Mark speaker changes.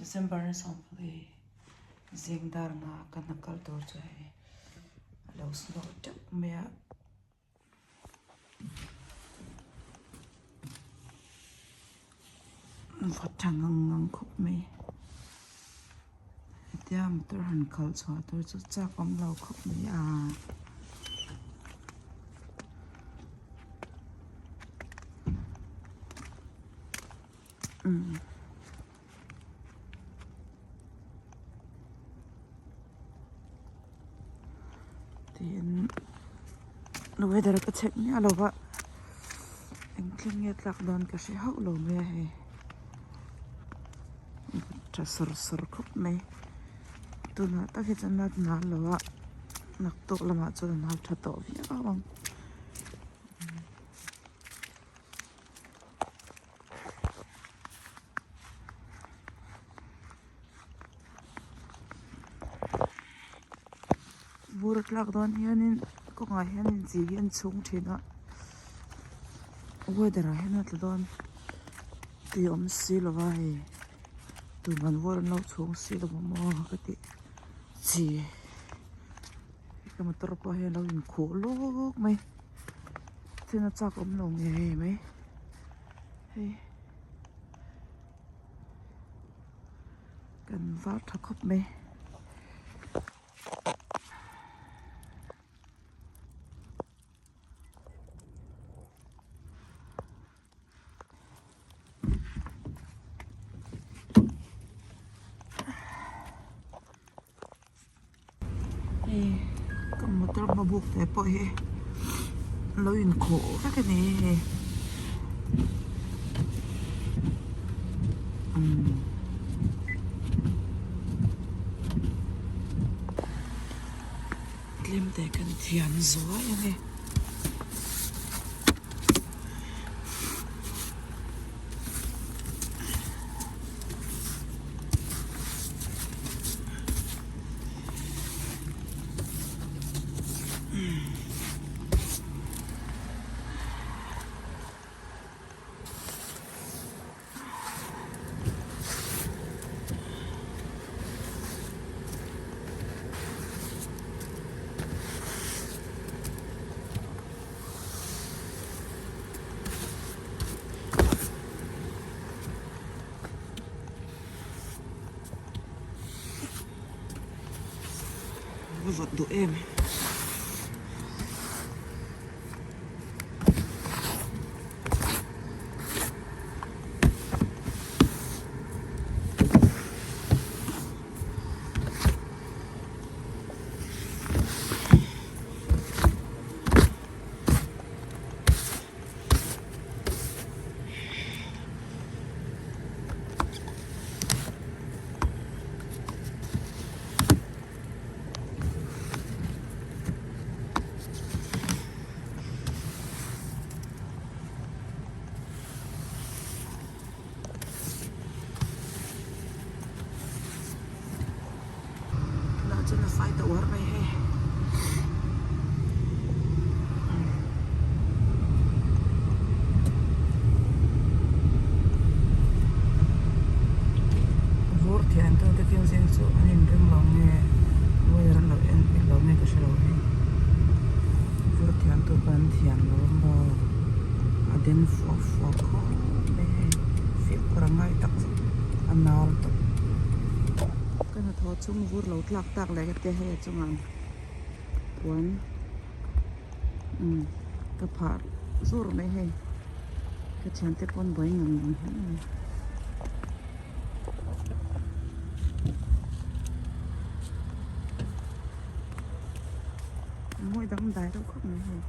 Speaker 1: December ni sawmpali zing dar nga ka hna kal tur chu hei a lo snow teuh mai a. Va tha ngang ngang khawp mai hetia motor han khalh chhuah tur chu chak awm lo khawp mai a. Tin weather ka check miah lo va eng thleng nge tlak dawn ka hre hauh lo mai a hei tha sawr sawr khawp mai tunah tak hi chuan a nal lo a naktuk lamah chuan a nal tha tawh viau ang. Vur a tlak dawn hianin kawngah hianin chi hi an chhung thin a weather ah hian a tla dawn tih a awm si lo va hei tuman vur an lo chhung si lo va maw ka tih chi ka motor pawh hi a lo inkhuh lawk mai. Thil a chak awm lo ngei mai hei kan var tha khawp mai. Hei ka motor hma buk te pawh hi lo inkhuh vek a ni hei umm tlem te kan thiam zuai a ni. Ka vawt duh em. Tunah chuan a fai ta uar mai hei. Vur thian tu te thil zing chu an inring lo nge weather an lo en bik lo nge ka hre lo hei. Vur thian tu pawh an thian lo a maw a den fuah fuah khawp mai hei fimkhur a ngai tak zet a nal tawp. Ka hnathawh chhung vur lo tlak tak leh ka tia hei a chungah puan umm ka phah zur mai hei ka thiante pawn buai ngang ngang hle mai. Mawi dangdai deuh khawp mai hei.